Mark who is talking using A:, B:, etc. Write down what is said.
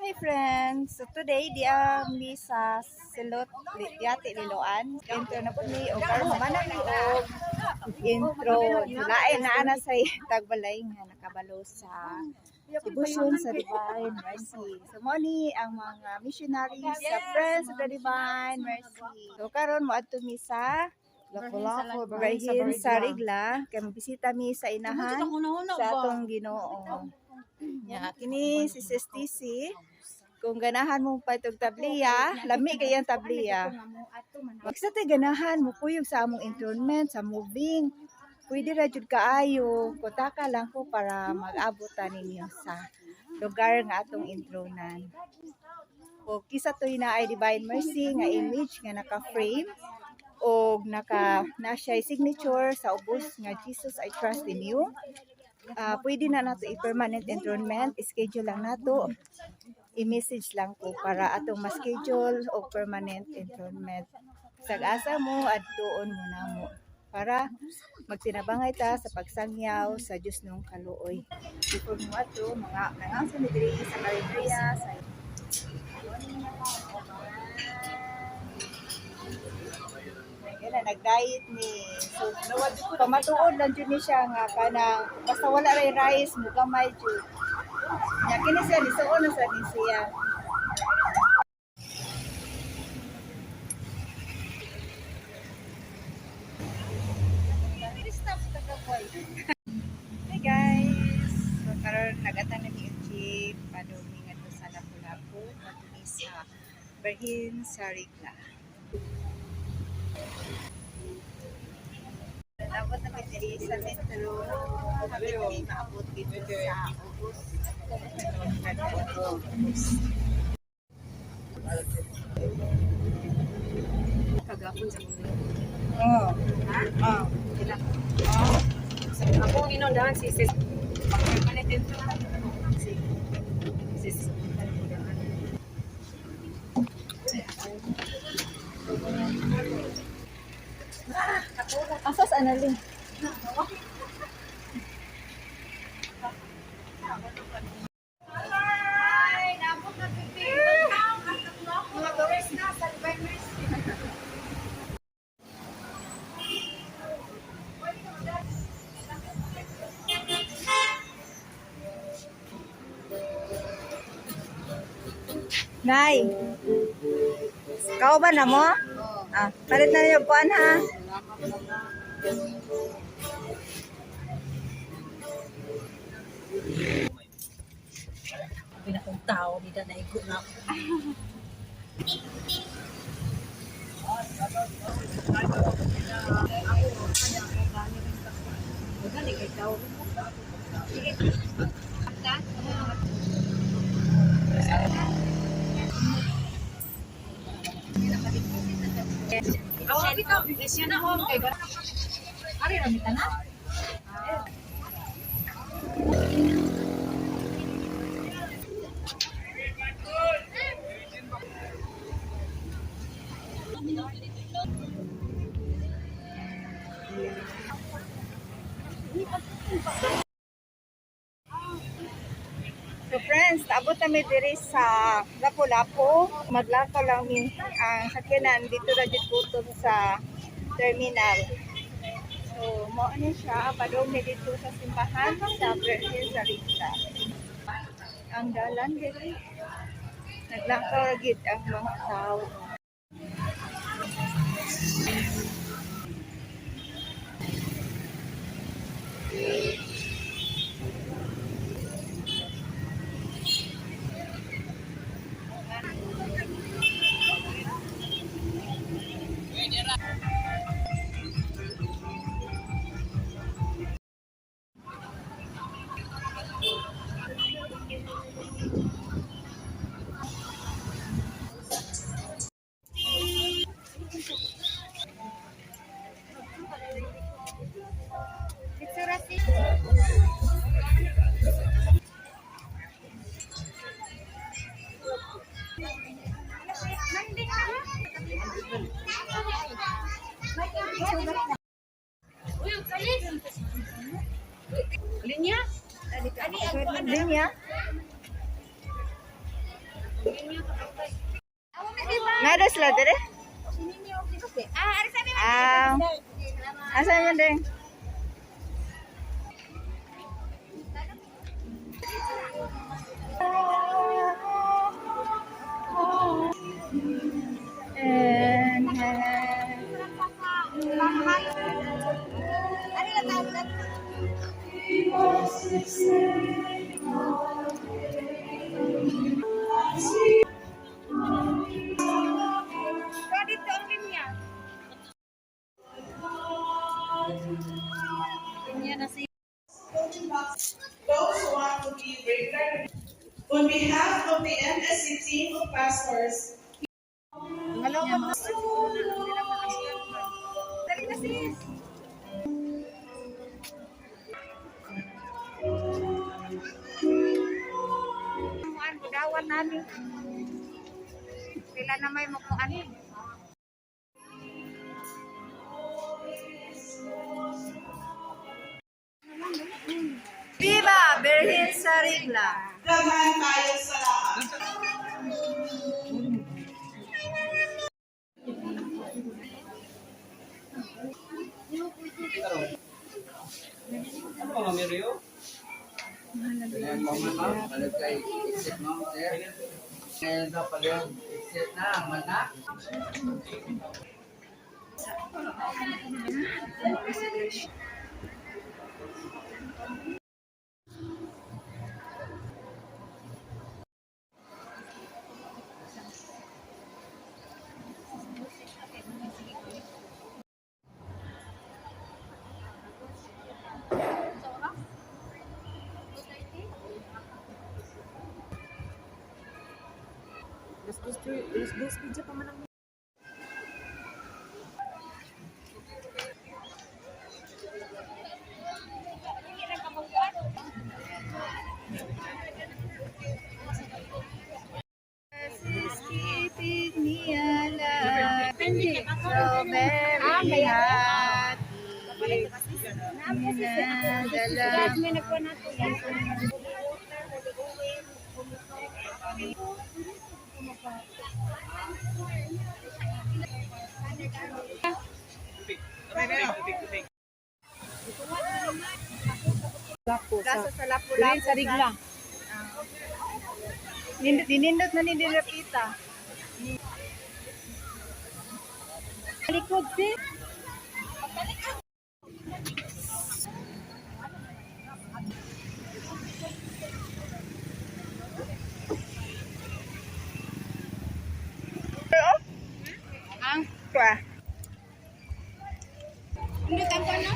A: Hi friends! So today, di mi sa Silot, Yati, Liloan. Intro na po mi, o karon mana mi og intro. Lain na ana sa tagbalay nga nakabalo sa devotion sa Divine Mercy. So mo ni ang mga missionaries sa Friends of the Divine Mercy. So karon moadto mi sa
B: Lapu-lapu,
A: Birhen sa Rigla kay mobisita mi sa inahan sa atong Ginoo. Ya, kini si Sis TC. Kung ganahan mo pa itong tabliya, lami kay ang tabliya. Magsa tay ganahan mo kuyog sa among enrollment, sa moving. Pwede ra jud kaayo, kutaka lang ko para mag-abot ta ninyo sa lugar nga atong enrollan. O kisa to'y na ay Divine Mercy nga image nga naka-frame o naka na siya signature sa ubos nga "Jesus, I trust in you." Pwede na nato i-permanent enrollment, schedule lang nato. I-message lang ko para atong ma-schedule o permanent enrollment. Sag-asa mo adtuon mo na mo para magtinabangay ta sa pagsangyaw sa Dios nung kaluoy. Before mo ato, mga nangangsa mi diri sa karinderya sa. Kaya nag-diet ni. So, pamatuod lang jud ni siya nga kanang basta wala ray rice, mugamay jud. Nya kini siya nisuon na sa ni siya. Hi guys! So karon nagatan na mi og jeep padung ngadto sa Lapu-Lapu, padung sa Birhen sa Rigla. Dapat na mi diri sa metro. Kami diri maabot dito sa Ubus.
B: Kagapon sa mga.
A: Oh. Oh.
B: Oh. Ako ang inundahan si sis. Pag-permanent dito. Si sis.
A: Asas analing.
B: Ay, nabot na pipi. Mga tourist na sa Divine Mercy.
A: Nay. Kau ba na mo? Ah, palit na yung kuan ha.
B: Pinakong tao, bida na igo na ako.
A: So friends, naabot na diri sa Lapu-Lapu. Maglakaw lang mi ang sakyanan dito ra jud puto sa terminal. So mo ani siya padung mi dito sa simbahan sa Virgin sa Rita. Ang dalan diri, naglakaw ra gid ang mga tao.
B: Linya?
A: Linya? Nada sila dire? Ah, asa man ding? And
C: Those who want to be greater. On behalf of the MSC team of pastors,
B: Dali na, sis. Muan budawan nani. Pila na may mukuan.
A: Viva Birhen sa Rigla!
C: Daghan tayo salamat.
D: Ayan, common ma'am. Balik kay exit ma'am, sir. Ngayon daw pala yun. Exit na, man na.
A: Is keeping me alive. So very happy. Nadala. Lasa sa lapu-lapu.
B: Sa Rigla.
A: Nindot, ninindot na ni Dirapita.
B: Likod, sis.
A: Ang kwa.
B: Hindi tampo no?